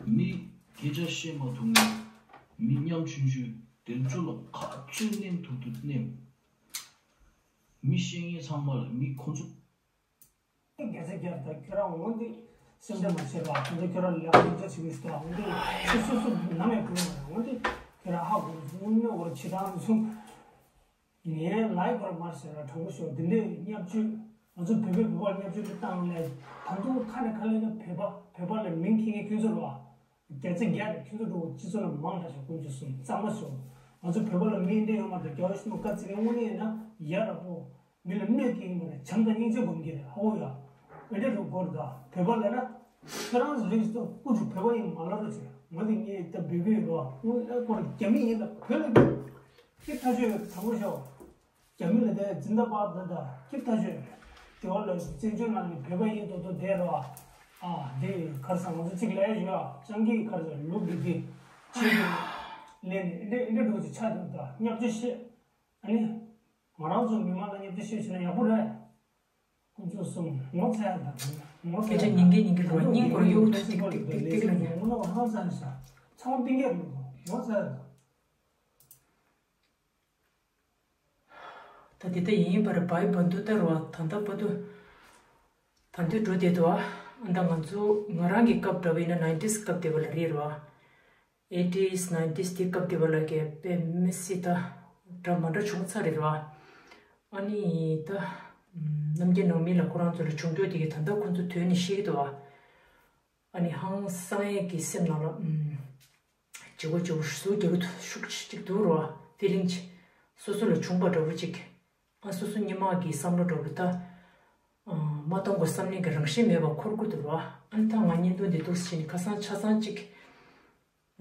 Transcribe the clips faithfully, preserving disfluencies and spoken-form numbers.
མི་སྐད་ཆ་བཤད་མ་ཐུབ་མཁན། མི་ཉམ་ཆུང་ཆུང་དེ་ཚོ་ལ་ག་ཚོད་མནན་ཐུབ་ཐུབ་མནན། མི་བཤད་མཁན་ཚང་མ་ལ་མི་ཁོ་ཚོ། དེ་རྒྱལ་ཚ་རྒྱལ་ད་ཁྱོད་རང་འོང་དེ་སེམས་ཁྲལ་མ་བྱེད་པ་འོང་དེ་ཁྱོད་རང་ལས་ཀ་ཡིན་ཆ་བྱེད་ཀྱི་ཞིག་འོང་དེ་སོ་སོ་སོ་ནམ་ཡང་གོ་མ་འོང་དེ་ཁྱོད་རང་ཧ་གོ་སོང་ནས་འོར་ཆེ་ཐང་སོང་། ངས་ལའི་བར་མར་ཟེར་བ་དྲང་པོ་ཤོད་འདི་འདྲའི་བརྙས་བཅོས་ང་ཚོ་བོད་པའི་བོད་པར་བརྙས་བཅོས་འདི་བཏང་ལས་ད་དུང་ཁ་ནས་ཁ་ལས་ན་བོད་པ་བོད་པ་ལ་མིང་འཁྱེར་མཁན་ཁྱོད་ཚོ་རེད་བ། རྒྱལ་རྩེ་རྒྱལ་རེད་ཁྱོད་ཚོ་འགྲོ་སྤྱི་ཚོགས་ལ་མང་དྲགས་ཤོག་དཀོན་མཆོག་གསུམ་གཙང་མ་ཤོག་ང་ཚོ་བོད་པ་ལ་མིང་འདྲ་ཡོད་མ་རེད་རྒྱལ་བ་ཤུ་མ་བཀའ་བརྩི་མཁན་དངོས་གནས་ཡིན་ན་ཡ་རབ་པོ་མི་ལ་གནོད་སྐྱེལ་གྱི་མ་རེད་བྱམས་དང་སྙིང་རྗེ་སྒོམ་གྱི་རེད་ཧ་གོ་ཡ། འདི་འདྲ་འགྲོ་དགོས་རེད་ད་བོད་པ་ལ་ན་ཁྱོད་རང་ཚོ་རིགས་སུ་ཀུ་ཅུ་བོད་པ་ཡིན་མ་ལབ་རོགས་བྱས་ང་དེ་ངས་ད་བོད་པའི་རོ་དངོས་གནས་ཁོ་རང་རྒྱ་མི་ཡིན་ད་བོད་ལ་འགྲོ། སྐྱིད་ཐག་ཆོད་དྲང་པོ་ཤོག་རྒྱ་མི་ལ་དེ་འཛིན་བདག་པར་འདི་ད་སྐྱིད་ཐག་ཆོད་རེད། དེ་བ་ལ་བཙན་བྱོལ་ནང་ནས་བོད་པ་ཡིན་དོ་དོ་བསྡད་རོགས་ཨ། དེ་གར་ས་ང་ཚོ་གཅིག་ལས་ཡོད་ཨ་སྤྱང་ཀིའི་གར་ས་ལུག་གི་དེ་ཆེད་དུ་ལས་ནས་འདྲེ་འདྲེ་འགྲོ་ཚེ་ཆ་དུ་ད་བརྙས་བཅོས་བཤད་ཨ་ནི་ང་རང་ཚོ་མི་མང་ལ་བརྙས་བཅོས་བཤད་བྱས་ན་ཡག་པོ་རེད། དཀོན་མཆོག་གསུམ་ངོ་ཚ་ཡ་དང་ངོ་ཚ་ཡ་སྐད་ཆ་ཉན་གིན་ཉན་གིན་རོ་སྙིང་གོ་ཡོད་ཐུག་ཏིག་ཏིག་ཏིག་ཏིག་ལ་ཉན། ངོ་ལ་ཧང་སང་ས་ཚང་མ་པིང་གེ་རེད་ངོ་ཚ་ཡ་དང་། ད་དེ་ལྟ་ཡིན་པར་བའི་བ་འདུ་ལྟར་བ་ད་ལྟ་བ་དུ་ད་འདི་འགྲོ་བསྡད་འདུག་ཨ། ད་ང་ཚོ་ང་རང་གི་སྐབས་འདྲ་བ་ཡིན་ན་ནའིན་ཊིས་སྐབས་དེ་བ་ལ་རེད་རོ། ཨེ་ཊིས་ནའིན་ཊིས་དེ་སྐབས་དེ་བ་ལ་གས་དཔེ་མི་སྲིད་ད་འདྲ་མ་འདྲ་བྱུང་ཚར་རེད་རོ། ཨ་ནི་ད་རྣམ་རྒྱལ་ནང་མི་ལ་ཁོ་རང་ཚོ་ལ་བྱུང་རྒྱུ་དེ་གི་ད་ལྟ་ཁོ་ཚོ་དོན་ནི་ཤེས་ཀྱི་འདུག་ཨ། ཨ་ནི་ཧང་སང་ཡས་ཀྱི་སེམས་ནང་ལ་ཨུམ། བྱེད་སྒོ་བྱེད་སྒོ་ཟུར་རྒྱག་གི་ཤུགས་ཆེ་གཅིག་འདུག་རོ། ཕི་ལིང་ཆེ། སོ་སོ་ལ་བྱུང་བ་འདྲ་པོ་གཅིག་ཨ་སོ་སོ་སྔོན་མ་གི་བསམ་བློ་འདྲ་པོ་ད། ཨ་མ་གཏོང་དགོས་བསམ་ནས་ཀྱི་རང་བཞིན་མེད་པ་འཁོར་གི་འདུག་རོ། ཨ་ནི་ད་ང་བརྙན་ཐུང་འདི་འདུག་སེ་བྱས་ནས་ཁ་སང་ཆ་ཚང་གཅིག་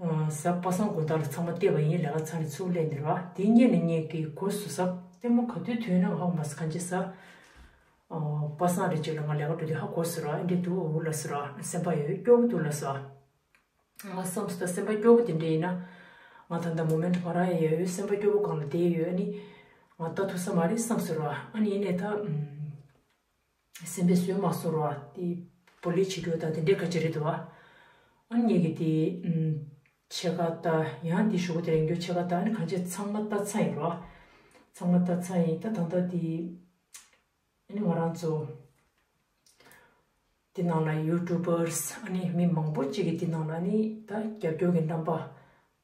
ཨ་གཟའ་པ་སངས་དགོང་དག་ལ་ཚང་མ་བལྟས་པ་ཡིན་ལས་ཀ་ཚར་ནས་ཚུར་སླེབས་ནས་རོ། དེ་སྔོན་ནས་ངས་ཀྱི་སྒོ་ཟུར་གཟའ་ལྟད་མོ་ག་དུས་ཐོན་ན་ཧ་གོ་མ་སོང་གང་ཅི་གཟའ། པ་སངས་རེ་གཅིག་ལ་ང་ལས་ཀ་འགྲོ་དུས་ཧ་གོ་སོང་ར། ཨེ་འདྲས་འདུག་འུ་ལ་སོང་ར། སེམས་པ་ཡོད་སྐྱོ་པོ་འདུག་ལ་སོང་། ང་བསམ་སོང་ད་སེམས་པ་སྐྱོ་པོ་དེ་འདྲས་ཡིན་ན། ང་ད་ལྟ་མོ་མེན་ཊི་ང་རང་ཡང་ཡོད་སེམས་པ་སྐྱོ་པོ་སྒང་ལ་བསྡད་ཡོད། ཨ་ནི་ང་ལྟ་ཐུབ་ས་མ་རེད་བསམ་སོང་ར། ཨ་ནི་ཡིན་ནའི་ད་སེམས་པས་བཟོད་མ་སོང་ར། དེ་པོ་ལི་བྱེད་རྒྱུ་ད་དེ་འདྲས་ག་ཅི་རེད་འདུག་ཨ། ཨ་ནི་ངས་ཀྱི་དེ་ཕྱེད་ཀ་ད་ཡང་དེ་ཞུ་གི་དེ་རེད་འགྱོ་ཕྱེད་ཀ་ད་ཨ་ནི་གང་ཅི་ཚང་མ་ལྟ་ཚར་ཡིན་ར། ཚང་མ་ལྟ་ཚར་ཡིན་ད་ད་ལྟ་དེ། ཨ་ནི་ང་རང་ཚོ་འདི་ནང་ལ་ཡུ་ཊུབ་པར་ཨ་ནི་མི་མང་པོ་ཅིག་གིས་འདི་ནང་ལ་ནི་ད་རྒྱབ་སྐྱོར་གྱི་རྣམ་པ་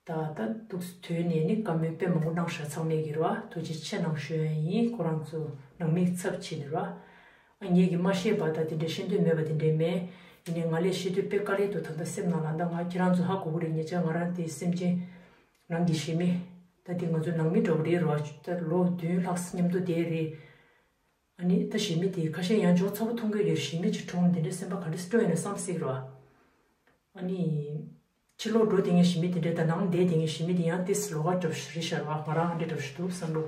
ད་ད་འདུག་ཐོན་ནས་ནི་བཀའ་མོལ་དཔེ་མང་པོ་གནང་ཤག་ཚང་མས་ཀྱི་ར་ཐུགས་རྗེ་ཆེ་གནང་ཞུ་ཡ་ཡིན། ཁོ་རང་ཚོ་ནང་མིའི་ཚབ་བྱས་ནས་ར། ཨ་ངས་ཀྱི་མ་ཤེས་པ་ད་དེ་འདྲའི་ཤེས་འདོད་མེད་པ་དེ་འདྲའི་མེད། ཡིན་ནའི་ང་ལས་ཤེས་འདོད་དཔེ་དཀའ་ལས་འདུག་ད་ལྟ་སེམས་ནང་ལ་ད་ང་ཁྱེད་རང་ཚོ་ཧ་གོ་གི་རེད། ཉེ་ཆར་ང་རང་དེ་སེམས་ཅན་ནང་གི་ཞི་མི་ད་དེ་ང་ཚོ་ནང་མི་འདྲ་པོ་རེད་ར། ད་ལོ་བདུན་ལྷག་མཉམ་དུ་བསྡད་རེད། ཨ་ནི་ད་ཞི་མི་དེ་ཁ་ཤས་ཡང་འཇོག་ཚ་པོ་མཐོང་གི་ཡོད། ཞི་མི་ཅིག་གྲོངས་དེ་འདྲའི་སེམས་པ་ག་འདྲ་སྐྱོ་ཡོད་ན་བསམ་སྲིད་རོ། ཨ་ནི་ཕྱི་ལོགས་འགྲོ་དེ་ངའི་ཞི་མི་དེ་འདྲའི་ད་ནང་བསྡད་དེ་ངའི་ཞི་མི་དེ་ཡང་ཏིས་ལོག་ག་འདྲ་པོ་རེད་ཤག་རོ། ང་རང་འདྲ་འདྲ་པོ་ཞིག་འདུག་བསམ་རོ།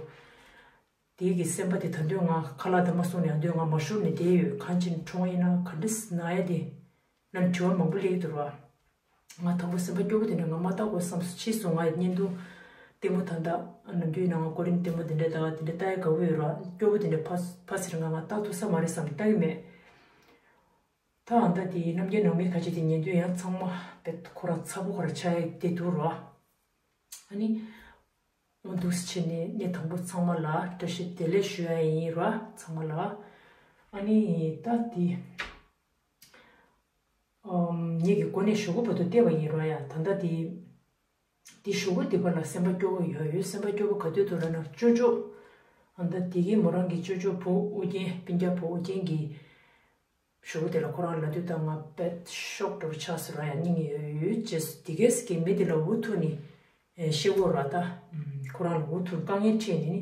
དེའི་གི་སེམས་པ་དེ་ད་དུང་ང་ཁ་ལག་ད་མ་སོང་ནས་ཡང་དུས་ང་མ་ཤོར་ནས་བསྡད་ཡོད། གང་ཅི་གྲོངས་ཡིན་ན་ག་འདྲ་ན་ཡ་དེ་ལ་དྲི་བ་མང་པོ་སླེབས་ཀྱི་འདུག་རོ། ང་དང་པོ་སེམས་པ་སྐྱོ་པོ་དེ་འདྲ་ང་མ་བལྟ་དགོས་བསམ་སོང་། ཕྱིས་སུ་ང་ཡི་བརྙན་ཐུང་ལྟད་མོ་ད་ལྟ་ནམ་རྒྱུན་ནང་ང་ཀོ་རིན་ལྟད་མོ་དེ་འདྲ་ད་དེ་འདྲ་ལྟ་ཡ་དགའ་པོ་ཡོད་ར། སྐྱོ་པོ་དེ་འདྲ་ཕ་ཕ་ཚེ་རིང་ང་ང་བལྟ་ཐུབ་ས་མ་རེད་བསམ་ལྟ་གི་མེད། ད་ཨ་ད་དེ་རྣམ་རྒྱལ་ནང་མི་ཁ་ཆེ་དེ་ཉན་དུས་ཡང་ཚང་མ་དཔེ་ཁོ་རང་ཚ་པོ་ཁོ་རང་ཆགས་ཡ་དེ་འདུག་ར། ཨ་ནི་འོ་འདུག་སེ་བྱས་ནས་ངས་དང་པོ་ཚང་མ་ལ་བཀྲ་ཤིས་བདེ་ལེགས་ཞུ་ཡ་ཡིན་ར་ཚང་མ་ལ། ཨ་ནི་ད་དེ། ཨམ། ངེད་ཀྱི་གོ་གནས་ཞུ་གུ་བར་དུ་བལྟས་པ་ཡིན་རོགས་ཡ། ད་ལྟ་དེ། དེ་ཞུ་གུ་དེ་བར་ལ་སེམས་པ་སྐྱོ་བོ་ཡོད་ཡོད། སེམས་པ་སྐྱོ་བོ་ག་དུས་དུ་ལ་ན་ཅོ་ཅོ། ཨ་ད་དེ་གའི་མོ་རང་གི་ཅོ་ཅོ་བུ་ཨུ་རྒྱན་སྤུན་ཀྱག་བུ་ཨུ་རྒྱན་གྱི་ཞུ་གུ་དེ་ལ་ཁོ་རང་ལ་དུས་ད་ང་དཔེ་ཤོག་འགྲོ་ཆགས་སུ་ར་ཡ་སྙིང་ཡོད་ཡོད་ཅེས་དེ་གས་ཀྱི་མི་དེ་ལ་འུ་ཐུག་ནི་ཤེས་གོ་ར་ད། ཁོ་རང་ལ་འུ་ཐུག་དཀའ་ངལ་འཕྲད་ནི་ནི་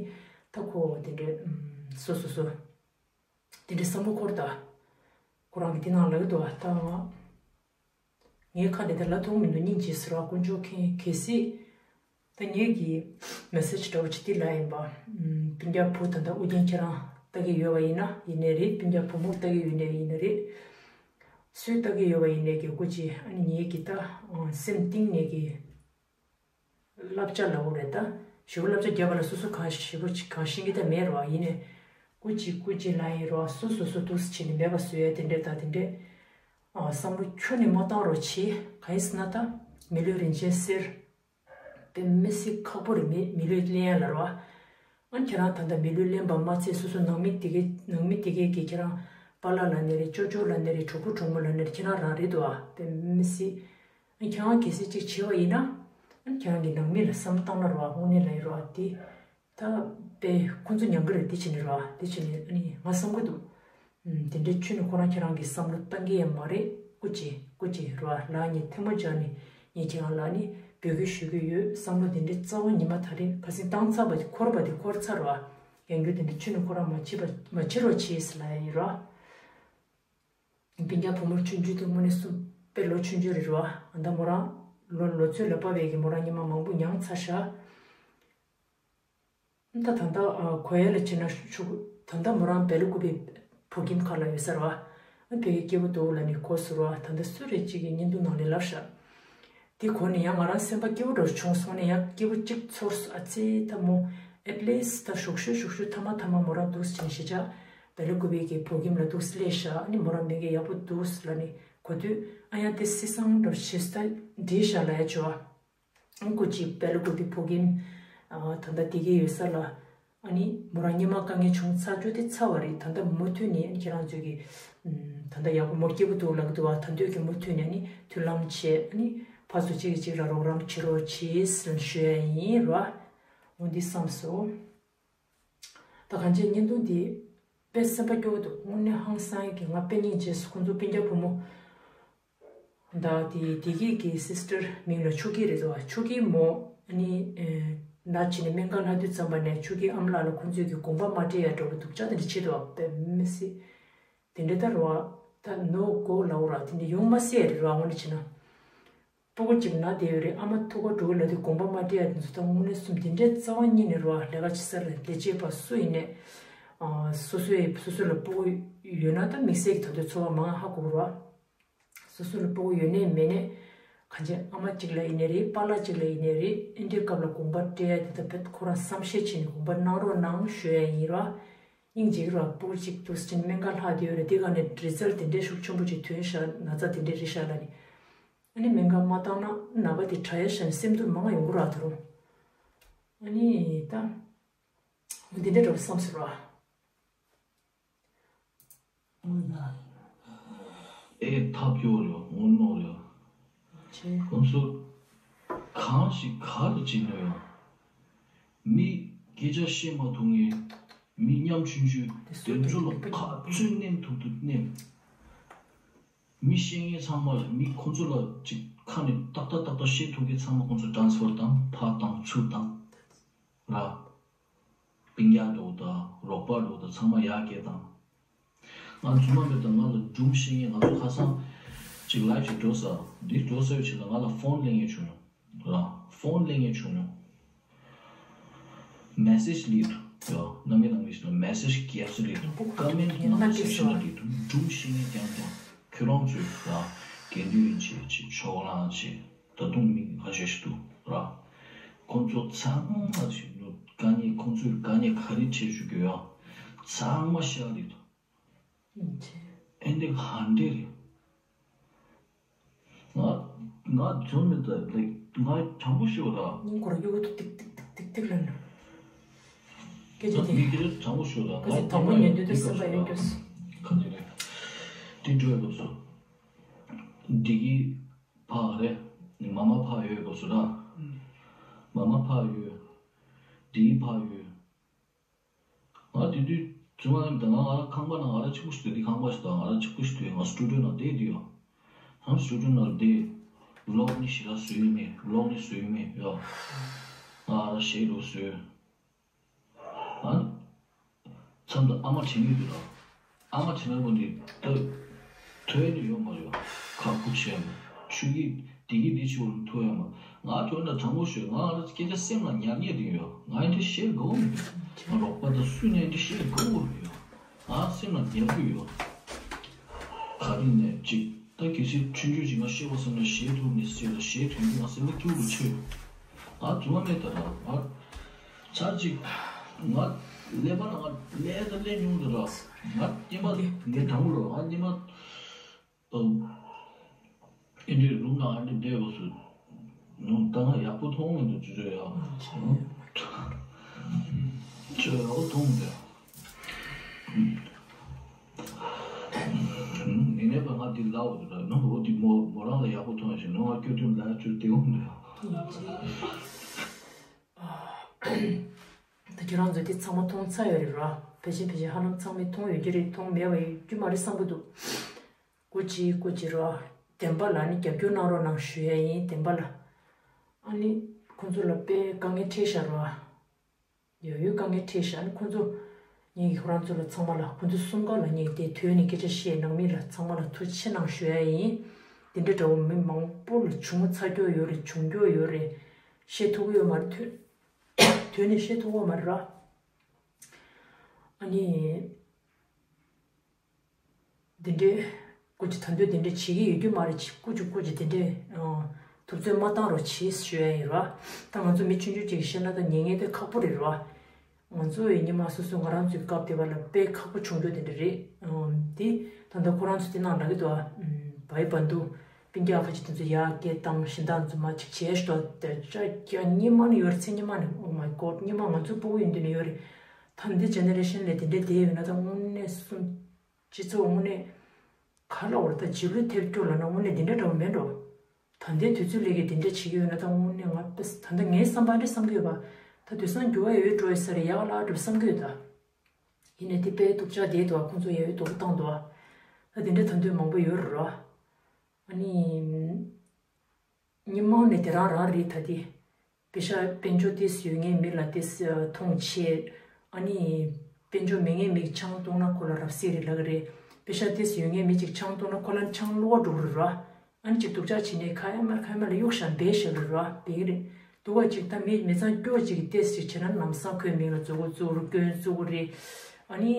ད་ཁོ་དེ་འདྲས་སོ་སོ་སོ། དེ་འདྲའི་བསམ་བློ་འཁོར་ད། ཁོ་རང་གིས་དེ་ནང་ལབ་ཀྱི་འདུག་ཨ། ད་ང་། ངའི་ཁ་འདི་ད་ལབ་ཐུབ་མི་འདུག་སྙིང་རྗེ་ཟེར་བ་དཀོན་མཆོག་མཁྱེན། གལ་སྲིད། ད་ངེད་ཀྱི་མེ་སེ་ཇི་འདྲ་བོ་ཅིག་འདི་ལ་ཡིན་པ། སྤུན་ཀྱག་བུ་ད་ལྟ་ཨུ་རྒྱན་ཁྱེད་རང་ལྟ་གི་ཡོད་པ་ཡིན་ན་ཡིན་ནའི་རེད། སྤུན་ཀྱག་བུ་མོ་ལྟ་གི་ཡོད་ནའི་ཡིན་ནའི་རེད། སུས་ལྟ་གི་ཡོད་པ་ཡིན་ནའི་གི་སྐུ་མཁྱེན། ཨ་ནི་ངེད་ཀྱི་ད་སེམས་གཏིང་ནས་ཀྱི། བསླབ་བྱ་ལབ་དགོས་རེད་ད། ཞེ་པོ་བསླབ་བྱ་བརྒྱབ་པ་ལ་སོ་སོ་གང་ཞེ་པོ་ཅིག་གང་ཤེས་ཀྱི་ད་མེད་རོགས། ཡིན་ནའི་སྐུ་མཁྱེན་སྐུ་མཁྱེན་ལབ་ཡིན་རོགས། སོ་སོ་སོ་འདུག་སེ་བྱས་ནས་མེད་པ་བཟོ་ཡ་དེ་འདྲས་ད་དེ་འདྲས། བསམ་བློ་ཁྱོན་ནས་མ་བཏང་རོགས་བྱེད། གང་ཡིན་ཟེར་ན་ད་མི་ལུས་རིན་ཆེན་གསེར། དཔེ་མི་སྲིད་ཁག་པོ་རེད། མི་མི་ལུས་ལེན་ཡ་ལ་རོ། ཨ་ནི་ཁྱེད་རང་ད་ལྟ་མི་ལུས་ལེན་པ་མ་ཚད་སོ་སོ་ནང་མི་དེ་གའི་ནང་མི་དེ་གའི་གི་ཁྱེད་རང་པཱ་ལགས་ལབ་ནི་རེད། ཅོ་ཅོ་ལབ་ནི་རེད། གྲོགས་པོ་གྲོགས་མོ་ལབ་ནི་རེད། ཁྱེད་རང་རང་རེད་འདུག་ཨ། དཔེ་མི་སྲིད། ཨ་ནི་ཁྱེད་རང་གལ་སྲིད་ཅིག་བྱས་པ་ཡིན་ན། ཨ་ནི་ཁྱེད་རང་གི་ནང་མི་ལ་བསམ་བློ་བཏང་ན་རོ། ཨ་དངོས་གནས་ལ་ཡིན་རོ། ཨ་དེ་ད་དཔེ་ཁོང་ཚོ་ཉམས་ཀྱི་རེད། དེ་བྱས་ནི་རོ། ཨ་དེ་བྱས་ནི་ཨ་ནི་ང་བསམ་གི་འདུག་ཨུམ། དེ་འདྲའི་ཁྱོན་ནས་ཁོ་རང་ཁྱེད་རང་གི་བསམ་བློ་བཏང་གི་ཡང་མ་རེད། སྐུ་མཁྱེན་སྐུ་མཁྱེན་རོ། ལགས་ངས་ཐལ་མོ་སྦྱར་ནས་ངས་ཁྱེད་རང་ལ་ནི་འབོད་སྐུལ་ཞུ་གི་ཡོད། བསམ་བློ་དེ་འདྲའི་རྩ་བ་ཉིད་མ་ད་རེས་ཁ་སང་བཏང་ཚར་བ་དེ་འཁོར་བ་དེ་འཁོར་ཚར་རོ། ཡང་རྒྱུ་དེ་འདྲའི་ཁྱོན་ནས་ཁོ་རང་མ་བྱེད་པ་མ་བྱེད་རོགས་བྱེད་ཟེར་ལབ་ཡ་ཡིན་རོ། སྤུན་ཀྱག་བུ་མོ་ཆུང་ཆུང་དེ་དངོས་གནས་སུ་དཔེ་ལོ་ཆུང་ཆུང་རེད་རོ། ཨ་ད་མོ་རང་ལོ་ལོ་ཚོད་ལ་བབས་པའི་གི་མོ་རང་ཉི་མ་མང་པོ་མྱངས་ཚར་ཤག་ད་ད་ལྟ་ཨ་གོ་ཡ་ལ་བྱས་ན་ཤུ་ད་ལྟ་མོ་རང་སྦེལ་ཀོབ་པའི་བོད་ཁྱིམ་ཁག་ལ་ཡོད་ས་རེད་བ། ཨ་ཕ་གི་སྐྱིད་པོ་འདུག་ལབ་ནས་གོ་སོང་རེད་བ། ད་ལྟ་སུ་རེད་ཅིག་གིས་བརྙན་ཐུང་ནང་ལ་ལབ་ཤག་དེ་གོ་ནས་ཡང་ང་རང་སེམས་པ་སྐྱིད་པོ་འདྲ་བྱུང་སོང་ནས་ཡང་སྐྱིད་པོ་གཅིག་ཚོར་སོང་། ཨ་ཙི་ད་མོ་at least ད་ཞོག་ཤོས་ཞོག་ཤོས་ཐ་མ་ཐ་མ་མོ་རང་འདུག་སེ་བྱས་ནས་ཤེས་བྱ་སྦེལ་ཀོབ་པའི་གི་བོད་ཁྱིམ་ལ་འདུག་སེ་སླེབས་ཤག་ཨ་ནི་མོ་རང་མི་གི་ཡག་པོ་འདུག་སེ་ལབ་ནས་གོ་དུས་ཨ་ཡང་དེ་སི་སང་འདྲ་བྱས་ས་འདྲིས་ཤག་ལབ་ཡ་བྱུང་བ། སྐུ་མཁྱེན་སྦེལ་ཀོབ་པའི་བོད་ཁྱིམ་ཨ་ད་ལྟ་དེ་གའི་ཡོད་ས་ལ། ཨ་ནི་མོ་རང་སྔོན་མ་དཀའ་ངལ་བྱུང་ཚར་རྒྱུ་དེ་ཚར་བ་རེད། ད་ལྟ་མུ་མཐུད་ནས་ཨ་ནི་ཁྱེད་རང་ཚོས་ཀྱི་ཨམ་ད་ལྟ་ཡག་པོ་མོ་སྐྱིད་པོ་འདུག་ལབ་ཀྱི་འདུག་བ། ད་དུས་ཀྱི་མུ་མཐུད་ནས་ཨ་ནི་མཐུན་ལམ་བྱས། ཨ་ནི་ཕར་ཚུར་གཅིག་གིས་གཅིག་ལ་རོགས་རམ་བྱེད་རོགས་བྱེད་ཟེར་ཞུ་ཡ་ཡིན་རོ། འོ་འདི་བསམ་སོང་། ད་གང་ཅི་བརྙན་ཐུང་འདི་དཔེ་སེམས་པ་སྐྱོ་བོ་འདུག་དངོས་གནས་ཧང་སང་ཡ་གི་ང་དཔེ་སྙིང་རྗེ་སོང་། ཁོང་ཚོ་སྤུན་ཀྱག་བུ་མོ། ད་དེ་དེ་གི་གི་སིས་ཊར་མིང་ལ་ཆོས་སྐྱིད་རེད་འདུག་བ། ཆོས་སྐྱིད་མོ་ཨ་ནི་ཨེ་ན་བྱས་ནས་སྨན་ཁང་ལྷག་དུས་ཙམ་པ་ནས་ཆོས་སྐྱིད་ཨ་མ་ལགས་ལ་ཁོང་ཚོས་ཀྱི་དགོངས་པ་མ་སྤྲད་ཡ་འདྲ་བོ་སྡུག་ཅག་དེ་འདྲ་བྱེད་འདུག་བ། དཔེ་མི་སྲིད། དེ་འདྲ་ད་རེད་བ། ད་ནོ་གོ་ལབ་ར་དེ་འདྲ་ཡོང་མ་སྲིད་ཡ་རེད་ར། དངོས་གནས་བྱས་ན། སྤུ་གུ་གཅིག་ན་བསྡད་ཡོད་རེད། ཨ་མ་ཐུག་ག་འགྲོ་གི་ལབ་དུས་དགོངས་པ་མ་སྤྲད་ཡ་དེ་ཚོ་ད་དངོས་གནས་སེམས་དེ་འདྲའི་རྩ་བ་ཉིད་ནས་རེད་བ། ལས་ཀ་བྱེད་ས་ལ་ལས་བྱེད་པ་སུ་ཡིན་ནས་ཨ་སོ་སོའི་སོ་སོ་ལ་སྤུ་གུ་ཡོད་ན་ད་དམིགས་བསལ་གྱི་ད་དུང་ཚོར་བ་མང་ཧ་གོ་གི་རེད་བ། སོ་སོ་ལ་སྤུ་གུ་ཡོད་ནའི་མེད་ནའི་གང་ཅི་ཨ་མ་གཅིག་ལ་ཡིན་ནའི་རེད། པཱ་ལགས་གཅིག་ལ་ཡིན་ནའི་རེད། ཨེ་འདྲའི་སྐབས་ལ་དགོངས་པ་སྤྲད་ཡ་དེ་ད་བེད་ཁོ་རང་བསམ་ཤེས་བྱས་ནས་དགོངས་པ་གནང་རོགས་གནང་ཞུ་ཡ་ཡིན་ར། སྙིང་རྗེ་གི་ར། སྤུ་གུ་གཅིག་འདུག་སེ་བྱས་ནས་སྨན་ཁང་ལྷག་བསྡད་ཡོད་རེད། དེ་ག་ནས་རི་ཛལ་དེ་འདྲའི་ཤུགས་ཆེན་པོ་ཅིག་ཐོན་ཤག་ན་ཚ་དེ་འདྲའི་རེད་ཤག་ལབ་ནས། ཨ་ནི་སྨན་ཁང་མ་བཏང་ན་ནད་པ་དེ་དྲག་ཡ་ཤག་ནས་སེམས་སྡུག་མང་ང་ཡོང་གི་ར་ད་རུང་། ཨ་ནི་ད་འདི་འདྲ་འདྲ་བོ་བསམ་སོང་ར། ཨེ་ཐབས་སྐྱོ་རེད། ངོ་གནོང་རེད། ཁོང་ཚོ་གང་ཞིག་ག་རེ་བྱེད་ནས་ཡོང་། མི་སྐད་ཆ་བཤད་མ་ཐུབ་མཁན། མི་ཉམ་ཆུང་ཆུང་དེ་ཚོ་ལ་ཕར་ཚུར་མནན་ཐུབ་ཐུབ་མནན། མི་བཤད་མཁན་ཚང་མ་ལ་མི་ཁོང་ཚོ་ལ་ཅིག་ཁ་ནས་ཏག་ཏག་ཏག་ཏག་བཤད་ཐུབ་མཁན་ཚང་མ་ཁོང་ཚོ་ཊ་རན་སི་ཕར་བཏང་ཚུར་བཏང་ར། སྤུན་ཀྱག་འདྲ་བོ་དང་རོགས་པ་འདྲ་བོ་དང་ཚང་མ་ཡར་སྐྱེལ་བཏང་། ང་རྫུན་མ་མེད་དང་ང་ལ་སྒྲུང་བཤད་མཁན། ང་ཚོ་ཁ་སང་ཅིག་ལའིབ་ཅིག་འགྲོ་ས་འདིར་འགྲོ་ས་ཡོད་ཆེད་ལ་ང་ལ་ཕོན་ལེན་མཁན་བྱུང་ཡོང་ར། ཕོན་ལེན་མཁན་བྱུང་ཡོང་། མེ་སེཇ་སླེབས་འདུག་ཡ། རྣམ་པ་ནང་མི་ཞིག་ལ་མེ་སེཇ་རྒྱབ་ས་སླེབས་འདུག་ཀ་མེན་ཊི་ནང་ལ་སེག་ཤན་ལ་སླེབས་འདུག་སྒྲུང་བཤད་མཁན་རྐྱང་རྐྱང་ཁྱོད་རང་ཚོའི་ར་དགེ་འདུན་ཡིན་ཆེད་ཅིག་ཕྱོགས་གླང་ཆེད། ད་དུང་མི་ཁ་ཤས་ཤིག་འདུག་ར། ཁོང་ཚོ་ཚང་མ་ཞིག་ནུ་དཀའ་ངལ་ཁོང་ཚོས་དཀའ་ངལ་ག་རེ་འཕྲད་བཅུག་གི་ཡོད། ཚང་མ་ཤར་རེད་འདུག་ཨེ་འདི་ག་འདྲ་རེད། ང་ང་འཛོམས་མེད་ད་ལེགས་ང་དྲང་པོ་ཤོད་ར། སྙིང་ཁོ་ར་གཡོ་ཏིག་ཏིག་ཏིག་ཏིག་ལ་ནུ། སྐད་ཆ་དེ་མི་སྐད་ཆ་དྲང་པོ་ཤོད་ར། ང་དེ་དང་པོ་ཉན་དུས་དེ་སེམས་པ་ཡོད་སྐྱོ་སོང་། ག་འདྲ་རེད། དེ་འགྲོ་ཡ་སྐབས་སུ། འདི་གི་ཕ་ག་རེ། མ་མ་ཕ་ཡོད་སྐབས་སུ་ར། མ་མ་ཕ་ཡོད། འདི་གི་ཕ་ཡོད། ང་དེ་དུས་ཚུལ་མ་ལམ་དང་ང་ང་རང་ཁང་པ་ནང་ང་རང་གཅིག་པུ་ཞིག་འདུག་འདི་ཁང་པ་ཞིག་དང་ང་རང་གཅིག་པུ་ཞིག་འདུག་ང་སི་ཊུ་ཌི་ཡོ་ནང་བསྡད་འདུག་ཡོད། ང་སི་ཊུ་ཌི་ཡོ་ནང་བསྡད། ལོག་ནི་ཞེ་དྲག་བཟོས་ཡོད་མེད་ལོག་ནི་བཟོས་ཡོད་མེད་ཡོད། ང་ང་རང་ཞེ་དྲག་བཟོས། ཨ། མཚམས་དུ་ཨ་མ་དྲན་གྱི་འདུག་ལ། ཨ་མ་དྲན་པ་འདི་ལྟ། ཐོས་ནི་ཡོད་མ་རེད། ཁ་ཁུ་ཆེ་མོ། ཆུ་གི་དེ་གི་དེ་ཆུ་བོར་ཐོས་ཡོད་མ། ང་དོན་དག་དྲང་པོ་ཤོད་ང་ཨ་ར་སྐད་ཆ་སེམས་ལ་ཉར་ཉེ་དེ་ཡོད། ང་ཨེ་འདྲ་བཤད་དགོས་མི་འདུག་ང་རོགས་པ་དང་སུ་ནས་ཨེ་འདྲ་བཤད་དགོས་མི་འདུག་ང་སེམས་ལ་ཉར་གི་ཡོད། ག་རེ་ནས་ཅིག་ད་གལ་སྲིད་ཆུང་ཆུང་ཅིག་ང་བཤད་པ་སེམས་ལ་ཞེ་ཐུབ་ནས་སྲིད་ལ་ཞེ་དོན་གྱི་ང་སེམས་ལ་སྐྱུག་རུ་ཆེ། ང་རྫུན་མ་མེད་ད་ར་ང་ཚར་ཅིག་ང་ཀླད་པ་ལ་ང་ཀླད་ད་ཀླད་ཉུང་དུ་ར་ང་སྙེ་མ་ངས་དྲང་པོ་ར་ང་སྙེ་མ། ཨ། ཨེ་འདྲའི་ལུང་ན་ཨ་འདྲ་བསྡད་དགོས་སུ། ནུ་ད་ང་ཡག་པོ་མཐོང་མི་འདུག་ཅུ་ཅོ་ཡ། ཅོ་ཡག་པོ་མཐོང་མི་འདུག་ཡ། ནི་ནས་པ་ང་འདི་ལའོ་འདུག་ད་ནུ་འོ་འདི་མོ་མོ་རང་ལ་ཡག་པོ་མཐོང་ཞིག་ནུ་ང་སྐྱོ་དུས་ལ་ཅུ་དེ་འོང་འདུག་ཡ། ད་ཁྱེད་རང་ཚོས་དེ་ཚང་མ་མཐོང་ཚར་ཡོད་རེད་ར། ཕལ་ཆེར་ཕལ་ཆེར་ཧ་ལམ་ཚང་མས་མཐོང་ཡོད་ཀྱི་རེད། མཐོང་མེད་པ་ཡོད་རྒྱུ་མ་རེད་བསམ་གྱི་འདུག་སྐུ་མཁྱེན་སྐུ་མཁྱེན་ར། བདེན་པ་ལ་ནི་རྒྱབ་སྐྱོར་གནང་རོགས་གནང་ཞུ་ཡ་ཡིན། བདེན་པ་ལ། ཨ་ནི་ཁོང་ཚོ་ལ་དཔེ་དཀའ་ངལ་འཕྲད་ཤག་ར། ཡོད་ཡོད་དཀའ་ངལ་འཕྲད་ཤག་ཨ་ནི་ཁོང་ཚོ། ངས་ཀྱིས་ཁོ་རང་ཚོ་ལ་ཚང་མ་ལ་ཁོང་ཚོ་གསུམ་ཀ་ལ་ངས་དེ་དོན་ནས་སྐད་ཆ་བཤད་ནང་མི་ལ་ཚང་མ་ལ་ཐུགས་རྗེ་ཆེ་གནང་ཞུ་ཡ་ཡིན། དེ་འདྲ་འདྲ་བོ་མི་མང་པོ་ལ་བྱུང་ཚར་རྒྱུ་ཡོད་རེད། བྱུང་རྒྱུ་ཡོད་རེད། བཤད་ཐུབ་ཀྱི་ཡོད་མ་རེད། དོན་དོན་ནས་བཤད་ཐུབ་ཀྱི་ཡོད་མ་རེད་ར། ཨ་ནི། འདི་འདྲའི། སྐུ་མཁྱེན་ད་དུང་འདི་འདྲ་བྱེད་ཀྱི་ཡོད་རྒྱུ་མ་རེད། སྐུ་མཁྱེན་སྐུ་མཁྱེན་འདི་འདྲའི། ཨ། ཐུབ་ཚོད་མ་བཏང་རོགས་བྱེད་ཞུ་ཡ་ཡིན་ར། ད་ང་ཚོ་མི་ཆུང་ཆུང་ཅིག་བཤད་ན་ད་ཉན་མཁན་དེ་ཁག་པོ་རེད་ར། ང་ཚོ་ཡི་ཉི་མ་སོ་སོ་ང་རང་ཚོའི་སྐབས་དེ་བ་ལ་དཔེ་ཁག་པོ་བྱུང་རྒྱུ་དེ་འདྲ་རེད། ཨ། དེ་ད་ལྟ་ཁོ་རང་ཚོ་དེ་ནང་ལ་གི་དོ། ཨ། བའི་བ་འདུག་སྤུན་ཀྱག་ཁ་ཅིག་དེ་ཚོ་ཡར་སྐད་བཏང་བཞིན་བཏང་ཚོ་མ་ཅིག་བྱས་ཤི་དོ། དེ་ཅག་ཀྱང་ཉི་མ་ནི་ཡོད་རེད། ཚེ་ཉི་མ་ནི། Oh my God། ཉི་མ་ང་ཚོ་སྤུ་གུ་ཡིན་དུས་ནི་ཡོད་རེད། ད་འདི་ཇེ་ནེ་རེ་ཤན་ལས་དེ་འདྲ་བསྡད་ཡོད་ན་ད་དངོས་གནས་སུ། སྤྱི་ཚོགས་དངོས་གནས། ག་ལ་འོར་ད་རྗེས་ལུས་ཐེབས་སྐྱོ་ལ་ན་དངོས་གནས་འདི་འདྲ་འདྲ་བོ་མེད་འགྲོ། ད་ལྟའི་དུས་ཚོད་ལས་ཀྱི་འདི་འདྲ་བྱེད་ཀྱི་ཡོད་ན་ད་དངོས་གནས་ང་དཔེ་ད་ལྟ་ངའི་བསམ་པ་འདྲ་བསམ་གྱི་ཡོད་པ། ད་དུས་སང་འགྱུར་བ་ཡོད་འགྲོ་ཡོད་ས་རེད། ཡག་ལ་འགྲོ་བསམ་གྱི་ཡོད་ད། ཡིན་ནའི་དེ་དཔེ་སྡུག་ཅག་བསྡད་འདུག་ཁོང་ཚོ་ཡ་ཡོད་དོགས་བཏང་འདུག་ད་དེ་འདྲ་ད་འདོད་མང་པོ་ཡོད་རེད་ར། ཨ་ནི། སྔོན་མ་ནས་དེ་རང་རང་རེད་ད་དེ། པེ་ཤག་དཔལ་འབྱོར་ཏོག་ཙམ་ཡོད་མཁན་མི་ལ་ཏོག་ཙམ་མཐོང་ཆེ། ཨ་ནི། དཔལ་འབྱོར་མེད་མཁན་མི་ཆང་བཏུང་ན་ཁོ་ལ་རབ་སྲིད་རེད་ལབ་ཀྱི་རེད། པེ་ཤག་ཏོག་ཙམ་ཡོད་མཁན་མི་གཅིག་ཆང་བཏུང་ན་ཁོ་ལ་ཆང་བླུ་བ་འགྲོ་གི་རེད་ར། ཨ་ནི་གཅིག་སྡུག་ཅག་བྱས་ནས་ཁ་ཡ་མར་ཁ་ཡ་མར་ལ་གཡུག་བཞག་འབལ་བཞག་གི་རེད་ར། འབལ་གི་རེད། སྡུག་པ་གཅིག་ད་མི་མི་ཚང་སྐྱོ་གཅིག་གིས་ཏོག་ཙམ་བྱས་ན་ལམ་སང་ཁོའི་མིང་ལ་མཛུབ་གུ་བཙུགས་རེད། སྐྱོན་བཙུགས་གི་རེད། ཨ་ནི།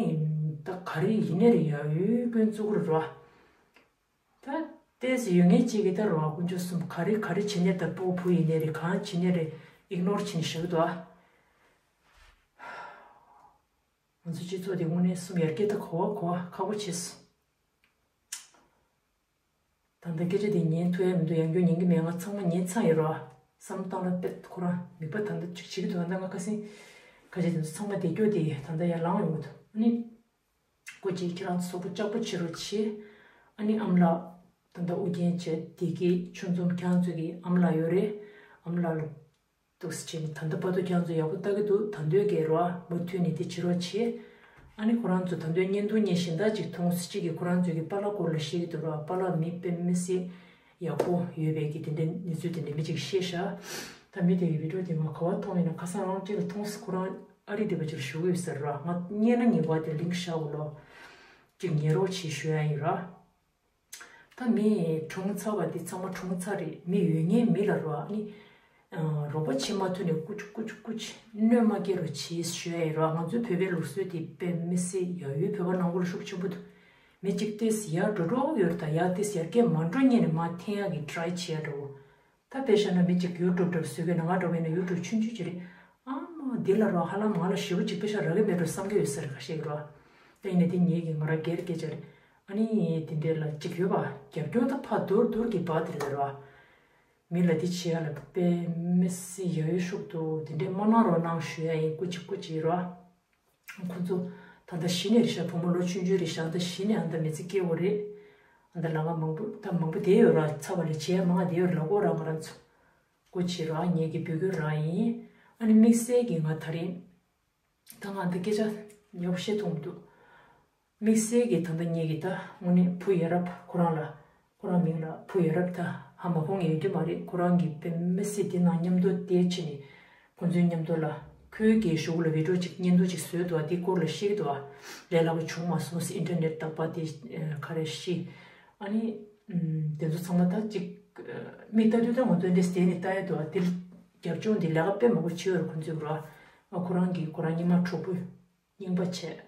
ད་ག་རེ་ཡིན་ནའི་རེད། ཡ་ཡོད་སྐྱོན་བཙུགས་གི་རེད་ར། ད་ཏོག་ཙམ་ཡོད་མཁན་གཅིག་གིས་ད་རོགས་དཀོན་མཆོག་གསུམ་ག་རེ་ག་རེ་བྱེད་ནས་ད་སྤོ་བོ་ཡིན་ནའི་རེད། གང་བྱེད་ནའི་རེད། ཨིག་ནོར་བྱེད་ནས་བཞག་གི་འདུག་ཨ། ང་ཚོ་སྤྱི་ཚོགས་འདི་དངོས་གནས་གསུམ་ཡར་རྒྱས་ད་གོ་བ་གོ་བ་ཁག་པོ་བྱས་སོང་། ད་ལྟ་སྐད་ཆ་འདི་ཉན་ཐུབ་ཡ་མི་འདུག་ཡང་བསྐྱར་ཉན་གི་མེད། ང་ཚང་མ་ཉན་ཚར་ཡོད་རོགས། བསམ་བློ་བཏང་ལ་དཔེ་ཁོ་རང་མིག་པ་ད་ལྟ་ཅིག་བྱེད་ཀྱི་འདུག་ད་ལྟ་ང་ཁ་སེང་ཁ་ཤས་དེ་ཚོ་ཚང་མ་དེ་སྐྱོ་དེ་ད་ལྟ་ཡར་ལངས་ཡོང་གི་འདུག་ཨ་ནི། སྐུ་མཁྱེན་ཁྱེད་རང་ཚོ་གསོག་པོ་ལྕགས་པོ་བྱེད་རོགས་བྱེད། ཨ་ནི་ཨ་མ་ལགས། ད་ལྟ་ཨུ་རྒྱན་བྱས་བདེ་སྐྱིད་ཆུ་འཛོམས་ཁྱེད་རང་ཚོ་གི་ཨ་མ་ལགས་ཡོད་རེད། ཨ་མ་ལགས་ལ་འདུག་སེ་བྱས་ནས་ད་ལྟ་བར་དུ་ཁྱེད་རང་ཚོ་ཡག་པོ་ལྟ་གི་འདུག་ད་དུང་གི་རོགས་མུ་མཐུད་ནས་དེ་བྱེད་རོགས་བྱེད། ཨ་ནི་ཁོ་རང་ཚོ་ད་དུང་བརྙན་ཐུང་གཉིས་གཞན་དག་ཅིག་མཐོང་སྲིད་ཅིག་གིས་ཁོ་རང་ཚོ་གི་པཱ་ལགས་སྐོར་ལ་བཤད་ཀྱི་འདུག་རོགས། པཱ་ལགས་མི་དཔེ་མི་སྲིད་ཡག་པོ་ཡོད་པའི་གི་དེ་འདྲའི་གནས་ཚུལ་དེ་འདྲ་མི་གཅིག་བཤད་ཤག་ད་མི་དེ་གི་བི་ཌིའོ་དེ་ང་ག་བ་མཐོང་ཡིན་ན་ཁ་སང་རང་གཅིག་ལ་མཐོང་སྲིད། ཁོ་རང་ཨ་རི་སྡོད་པ་ཅིག་ལ་བཞུགས་ཡོད་ས་རེད་རོགས། ང་རྙེད་ན་ཉེ་བ་དེ་ལིང་ཤག་གོ་ལོ། ཅིག་ཉན་རོགས་བྱེད་ཞུ་ཡ་ཡིན་ར། ད་མི་གྲོངས་ཚར་བ་འདི་ཚང་མ་གྲོངས་ཚར་རེད། མི་ཡོད་མཁན་མི་ལ་རོགས་ཨ་ནི། ཨ། རོགས་པ་བྱེད་མ་ཐུབ་ནས་ཀུ་ཅི་ཀུ་ཅི་ཀུ་ཅི་གནོད་མ་སྐྱེལ་རོགས་བྱེད་ཞུ་ཡ་ཡིན་རོགས། ང་ཚོའི་བོད་པའི་ལུགས་སྲོལ་དེ་དཔེ་མི་སྲིད་ཡ་ཡོད་བོད་པ་ནང་ཁུལ་ལ་ཤུགས་ཆེན་པོ་འདུག་མི་གཅིག་ཏོག་ཙམ་ཡར་འགྲོ་འགྲོ་ཡོད་རེད། ད་ཡར་ཏོག་ཙམ་ཡར་རྒྱས་མ་འགྲོ་སྔོན་ནས་མར་འཐེན་ཡག་གི་ཊི་རའི་བྱེད་ཡ་འདྲ་བོ། ད་དཔེ་བཞག་ན་མི་གཅིག་ཡུ་ཊུབ་འདྲ་བོ་བཟོ་གི་ན་ང་འདྲ་བོ་ཡིན་ན་ཡུ་ཊུབ་ཆུང་ཆུང་ཅིག་རེད། ཨ་མ་འདི་ལ་རོགས་ཧ་ལམ་ང་ལ་ཞེ་པོ་ཅིག་པེ་ཤ་རག་གི་མེད་འགྲོ་བསམ་གི་ཡོད་ས་རེད། ཁ་ཤས་ཀྱིས་རོགས། ད་ཡིན་ནའི་དེ་ངེད་ཀྱི་ང་རང་སྒེར་སྐད་ཆ་རེད། ཨ་ནི་དེ་འདྲའི་ལ་གཅིག་ཡོད་པ་རྒྱབ་སྐྱོར་ད་ཕར་དུར་དུར་གྱི་བར་དེ་རེད་རོགས། མི་ལ་འདི་བྱེད་ཡ་ལ་དཔེ་མི་སྲིད་ཡ་ཡོད་ཤུགས་འདུག་དེ་འདྲའི་མ་གནང་རོགས་གནང་ཞུ་ཡ་ཡིན། སྐུ་མཁྱེན་སྐུ་མཁྱེན་རོགས། ཁོ་ཚོ་ད་ལྟ་གཞི་ནས་རེད་ཤག་བུ་མོ་ལོ་ཆུང་ཆུང་རེད་ཤག་ད་གཞི་ནས་ཨ་ད་མི་ཚེ་སྐྱེལ་དགོས་རེད། ཨ་ད་ལམ་ཁ་མང་པོ་ད་མང་པོ་བསྡད་ཡོད་ར། ཚ་བ་ལ་བྱེད་ཡ་མང་བསྡད་ཡོད་ར། ལོ་གོ་ར་ང་རང་ཚོ་སྐུ་མཁྱེན་ར་ངེད་ཀྱི་འབོད་སྐུལ་ར་ཡིན། ཨ་ནི་དམིགས་བསལ་གྱི་ང་ད་རིང་ད་ང་ད་སྐད་ཆ་ཡག་པོ་བཤད་ཐུབ་མི་འདུག་དམིགས་བསལ་གྱི་ད་ལྟ་ངེད་ཀྱི་ད་དངོས་གནས་བུ་ཡ་རབས་ཁོ་རང་ལ། ཁོ་རང་མིང་ལ་བུ་ཡ་རབས་ད་ཧ་མ་གོ་མཁན་ཡོད་རྒྱུ་མ་རེད། ཁོ་རང་གི་དཔེ་མི་སྲིད་དེ་ནང་མཉམ་དུ་བསྡད་ཕྱིན་ནས་ཁོ་ཚོའི་མཉམ་དུ་ལ་ཁོའི་གི་གཞུག་ལ་བི་ཌིའོ་ཅིག་བརྙན་ཐུང་ཅིག་བཟོས་འདུག་བ། དེ་སྐོར་ལ་བཤད་ཀྱི་འདུག་བ། ལས་སླ་པོ་བྱུང་མ་སོང་ཟེར། ཨིན་ཊར་ནེཊ་རྟག་པར་དེ་ག་རེ་ཤི། ཨ་ནི་དེ་ཚོ་ཚང་མ་ད་ཅིག་མིག་ལྟ་དུས་ད་ང་ཚོ་འདྲེ་སྟེ་ནས་ལྟ་ཡ་འདུག་བ། དེ་རྒྱབ་ལྗོངས་འདི་ལས་ཀ་དཔེ་མང་པོ་བྱེད་ཡོད་རེད་ཁོ་ཚོས་ར། ཁོ་རང་གི་ཁོ་རང་སྙེ་མ་གྲོགས་པོ། རྙིང་པ་བྱས།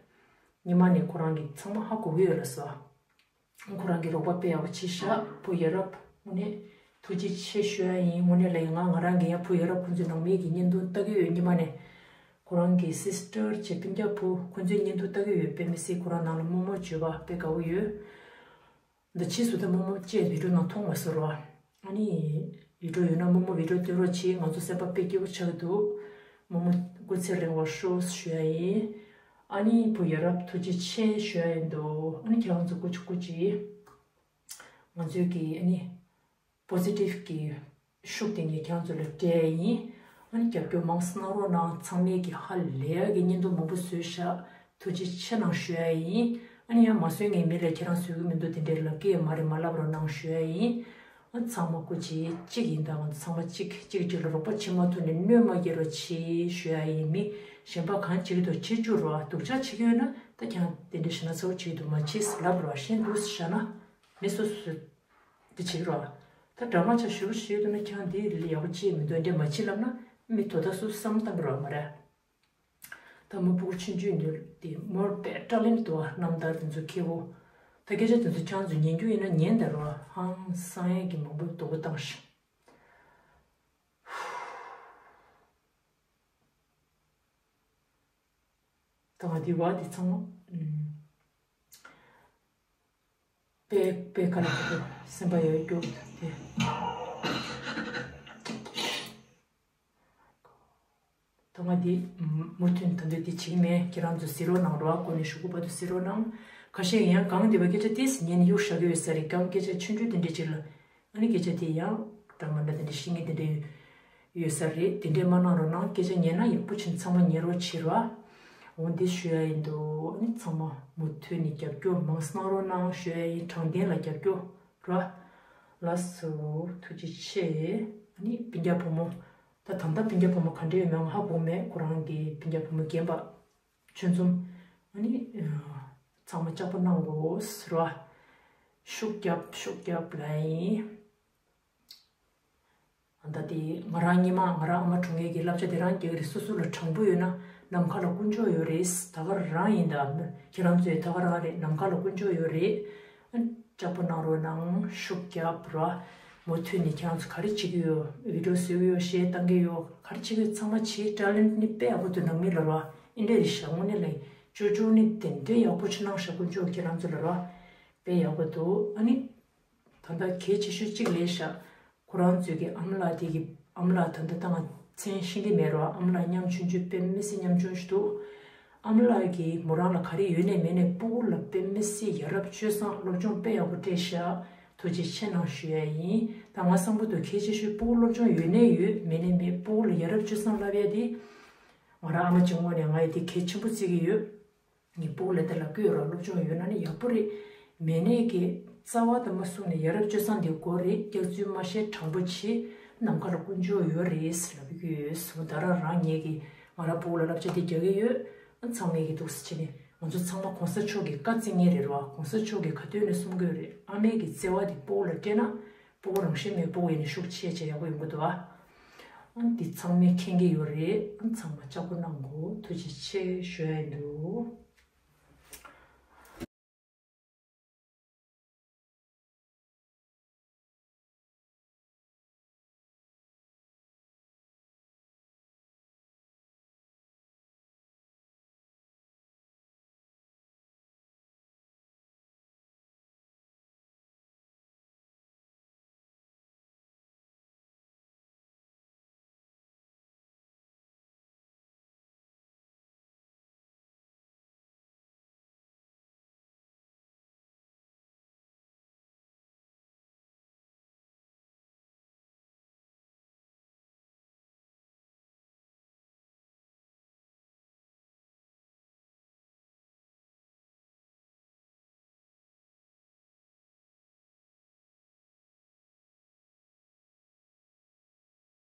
ཉི་མ་ནས་ཁོ་རང་གིས་ཚང་མ་ཧ་གོ་གི་ཡོད་ལ་ས། ཁོ་རང་གིས་རོགས་པ་དཔེ་ཡག་པོ་བྱས་ཤག་བུ་ཡ་རབས་དངོས་གནས་ཐུགས་རྗེ་ཆེ་ཞུ་ཡ་ཡིན། དངོས་གནས་ལ་ཡིན་ང་ང་རང་གིས་ཡང་བུ་ཡ་རབས་ཁོ་ཚོའི་ནང་མི་གི་བརྙན་ཐུང་ལྟ་གི་ཡོད། ཉི་མ་ནས་ཁོ་རང་གི་སི་སི་ཊར་བྱས་སྤུན་ཀྱག་བུ་ཁོ་ཚོའི་བརྙན་ཐུང་ལྟ་གི་ཡོད། དཔེ་མི་སྲིད་ཁོ་རང་ནང་ལ་རྨོ་མོ་བྱོས་པ་དཔེ་དགའ་བོ་ཡོད། འདི་ཕྱིས་སུ་ད་རྨོ་མོ་བཅས་བི་ཌིའོ་ནང་མཐོང་མ་སོང་རོགས། ཨ་ནི་ཡིད་འགྲོ་ཡོད་ན་རྨོ་མོ་བི་ཌི་ཡོ་སྟོན་རོགས་གྱིས། ང་ཚོ་སེམས་པ་དཔེ་སྐྱིད་པོ་ཆགས་ཀྱི་འདུག་རྨོ་མོ་སྐུ་ཚེ་རིང་བར་ཤོག་ཞུ་ཡ་ཡིན། ཨ་ནི་བུ་ཡ་རབས་ཐུགས་རྗེ་ཆེ་ཞུ་ཡ་ཡིན་འདུག་ཨ་ནི་ཁྱེད་རང་ཚོ་སྐུ་མཁྱེན་སྐུ་མཁྱེན། ང་ཚོའི་གི་ཨ་ནི་པོ་སི་ཊིབ་གི་ཤུགས་དེ་ངས་ཁྱེད་རང་ཚོ་ལ་སྤྲད་ཡ་ཡིན། ཨ་ནི་རྒྱབ་སྐྱོར་མང་ཙམ་གནང་རོགས་གནང་། ཚང་མས་གི་ཧ་ལས་ཡ་གི་བརྙན་ཐུང་མང་པོ་བཟོས་ཤག་ཐུགས་རྗེ་ཆེ་གནང་ཞུ་ཡ་ཡིན། ཨ་ནི་ཡང་མ་བཟོས་ངས་མི་ལ་ཁྱེད་རང་བཟོ་གི་མི་འདུག་དེ་འདྲའི་ལབ་ཀྱི་ཡོད་མ་རེད། མ་ལབ་རོགས་གནང་ཞུ་ཡ་ཡིན། ཨ་ཚང་མ་སྐུ་མཁྱེན་གཅིག་ཡིན་ད། ང་ཚོ་ཚང་མ་གཅིག་གཅིག་གཅིག་ལ་རོགས་པ་བྱེད་མ་ཐུབ་ནས་གནོད་མ་སྐྱེལ་རོགས་གྱིས་ཞུ་ཡ་ཡིན། མི་གཞན་པ་གང་བྱེད་ཀྱི་འདུག་བྱེད་བཅུག་རོགས། སྡུག་ཅག་བྱེད་ཀྱི་ཡོད་ན་ད་ཁྱེད་རང་དེ་འདྲ་བྱས་ན་ཚ་བོ་བྱེད་ཀྱི་འདུག་མ་བྱེད་ལབ་རོགས། ཤེས་འདུག་བཞག་ན་མི་སོ་སོ་འདི་བྱེད་རོགས། ད་འདྲ་མ་ཆ་ཞུ་ཞུ་འདུག་ན་ཁྱེད་རང་འདི་ལ་ཡག་པོ་བྱེད་མི་འདུག་འདྲ་མ་བྱེད་ལབ་ན་མི་དོ་ད་སུ་བསམ་བཏང་གི་རོགས་མ་རེད། ད་མོ་སྤུ་གུ་ཆུང་ཆུང་འདུག་དེ་མོར་པད་སྐྲ་ལེན་འདུག་རྣམ་ཐར་དེ་ཚོ་ཁེ་བོ། ད་སྐད་ཆ་དེ་ཚོ་ཁྱེད་རང་ཚོ་ཉན་རྒྱུ་ཡིན་ན་ཉན་ད་རོགས། ཧང་སང་ཡས་ཀྱི་མང་པོ་དོ་པོ་བཏང་ཤག་ད་ང་འདི་བ་འདི་ཚང་མ། པེ་པེ་ཁ་ལ་ཁ་སེམས་པ་ཡོད་རྒྱུ་དེ། ད་ང་འདི་མུ་མཐུད་ད་འདོད་འདི་བྱེད་ཀྱི་མེད། ཁྱེད་རང་ཚོ་གཟིགས་རོགས་གནང་རོགས། ཨ་ཁོ་ནས་ཞུ་གུ་བར་དུ་གཟིགས་རོགས་གནང་། ཁ་ཤས་ཡང་གང་འདི་བ་སྐད་ཆ་ཏིས་ཉན་གཡུག་བཞག་གི་ཡོད་ས་རེད། གང་སྐད་ཆ་ཆུང་ཆུང་དེ་འདྲས་ཅིག་ལ། ཨ་ནི་སྐད་ཆ་དེ་ཡང་འདྲ་མ་འདྲ་དེ་འདྲ་བཤད་མཁན་དེ་འདྲ་ཡོད་ས་རེད། དེ་འདྲས་མ་གནང་རོགས་གནང་། སྐད་ཆ་ཉན་ན་ཡག་པོ་བྱས་ཚང་མ་ཉན་རོགས་བྱེད་རོགས། འོ་འདི་ཞུ་ཡ་ཡིན་འདུག་ཨ་ནི་ཚང་མ་མུ་མཐུད་ནས་རྒྱབ་སྐྱོར་མང་ཙམ་གནང་རོགས་གནང་ཞུ་ཡ་ཡིན། དྲང་བདེན་ལ་རྒྱབ་སྐྱོར་རོགས། ལགས་སོ། ཐུགས་རྗེ་ཆེ། ཨ་ནི་སྤུན་ཀྱག་བུ་མོ། ད་ད་ལྟ་སྤུན་ཀྱག་བུ་མོ་ག་འདྲས་ཡོད་མེད་ང་ཧ་གོ་མེད། ཁོ་རང་གི་སྤུན་ཀྱག་བུ་མོ་རྒན་པ། ཆོས་འཛོམས། ཨ་ནི། ཚང་མ་ལྕགས་པོ་གནང་དགོས་ཟེར་བ། ཤུགས་རྒྱབ་ཤུགས་རྒྱབ་ལབ་ཡིན། ད་ལྟ་དེ་ང་རང་སྔོན་མ་ང་རང་ཨ་མ་གྲོངས་ཡས་ཀྱི་བསླབ་བྱ་དེ་རང་རྒྱག་གི་རེད། སོ་སོ་ལ་དྲང་པོ་ཡོད་ན་ནམ་མཁའ་ལ་དཀོན་མཆོག་ཡོད་རེད། ད་ག་རང་ཡིན་ད། ཁྱེད་རང་ཚོའི་ད་ག་རང་རེད། ནམ་མཁའ་ལ་དཀོན་མཆོག་ཡོད་རེད། ཨ། ལྕགས་པོ་གནང་རོགས་གནང་། ཤུགས་རྒྱབ་རོགས། མུ་མཐུད་ནས་ཁྱེད་རང་ཚོ་ག་རེ་བྱེད་ཀྱི་ཡོད། བི་ཌི་ཡོ་བཟོ་གི་ཡོད། གཞས་བཏང་གི་ཡོད། ག་རེ་བྱེད་ཀྱི་ཡོད་ཚང་མ་བྱེད། ཊེ་ལེན་ཊི་ནི་དཔེ་ཡག་པོ་འདུག་ནང་མི་ལ་རོགས། ཨིན་འདྲ་རེད་ཤག་དངོས་གནས་ལ་ཅོ་ཅོ་ནི་དེ་འདྲའི་ཡག་པོ་ཆུ་ནང་ཤག་དཀོན་མཆོག་ཁྱེད་རང་ཚོ་ལ་རོགས། དཔེ་ཡག་པོ་འདུག་ཨ་ནི། ད་ལྟ་གལ་ཆེ་ཤོས་གཅིག་ལས་ཤག་ཁོ་རང་ཚོའི་གི་ཨ་མ་ལགས་དེ་གི་ཨ་མ་ལགས་ད་ལྟ་ད་ང་མཚན་ཤེས་ཀྱི་མེད་རོགས། ཨ་མ་ལགས་ཉམ་ཆུང་ཆུང་དཔེ་མི་སྲིད་ཉམ་ཆུང་ཞིག་འདུག་ཨ་མ་ལགས་ཀྱིས་མོ་རང་ལ་ག་རེ་ཡོད་ནས་མེད་ནས་སྤུ་གུ་ལ་དཔེ་མི་སྲིད་ཡ་རབས་སྤྱོད་བཟང་སློབ་སྦྱོང་དཔེ་ཡག་པོ་སྤྲད་ཤག་ཐུགས་རྗེ་ཆེ་གནང་ཞུ་ཡ་ཡིན། ད་ང་བསམ་གྱི་འདུག་གལ་ཆེ་ཤོས་སྤུ་གུ་སློབ་སྦྱོང་ཡོད་ནས་ཡོད། མེད་ནས་མེད། སྤུ་གུ་ལ་ཡ་རབས་སྤྱོད་བཟང་བསླབ་ཡ་དེ། ང་རང་ཨ་མ་གཅིག་ངོས་ནས་ང་ཡི་དེ་གལ་ཆེན་པོ་བརྩི་གི་ཡོད། ངའི་སྤུ་གུ་ལ་དེ་ལབ་ཀྱི་ཡོད་ར། སློབ་སྦྱོང་ཡོད་ན་ནི་ཡག་པོ་རེད། མེད་ནས་ཀྱི་རྩ་བ་དང་མ་བཟུང་ནས་ཡ་རབས་སྤྱོད་བཟང་དེ་དགོས་རེད། སྐྱག་རྫུན་མ་བཤད། དྲང་པོ་བྱེད། ནམ་མཁའ་ལ་དཀོན་མཆོག་ཡོད་རེད་ལབ་ཀྱི་ཡོད་སོང་། ད་རང་རང་ངེད་ཀྱི་ང་རང་སྤུ་གུ་ལ་བསླབ་བྱ་དེ་རྒྱག་གི་ཡོད། ཨ་ཚང་མས་ཀྱི་འདུག་སེ་བྱས་ནས་ང་ཚོ་ཚང་མ་གོང་ས་མཆོག་གི་བཀའ་བརྩི་མཁན་རེད་ར། གོང་ས་མཆོག་གི་ཁ་ཏོན་ནས་གསུང་གི་ཡོད་རེད། ཨ་མའི་གི་བརྩེ་བ་དེ་སྤུ་གུ་ལ་སྤྲད་ན། སྤུ་གུ་རང་བཞིན་མེད་སྤུ་གུ་ཡིན་ན་ཤུགས་ཆེ་ཆེ་ཡག་པོ་ཡོང་གི་འདུག་ཨ། ཨ་འདི་ཚང་མས་མཁྱེན་གྱི་ཡོད་རེད། ཨ་ཚང་མ་ལྕགས་པོ་གནང་དགོས། ཐུགས་རྗེ་ཆེ་ཞུ་ཡ་ཡིན་འདུག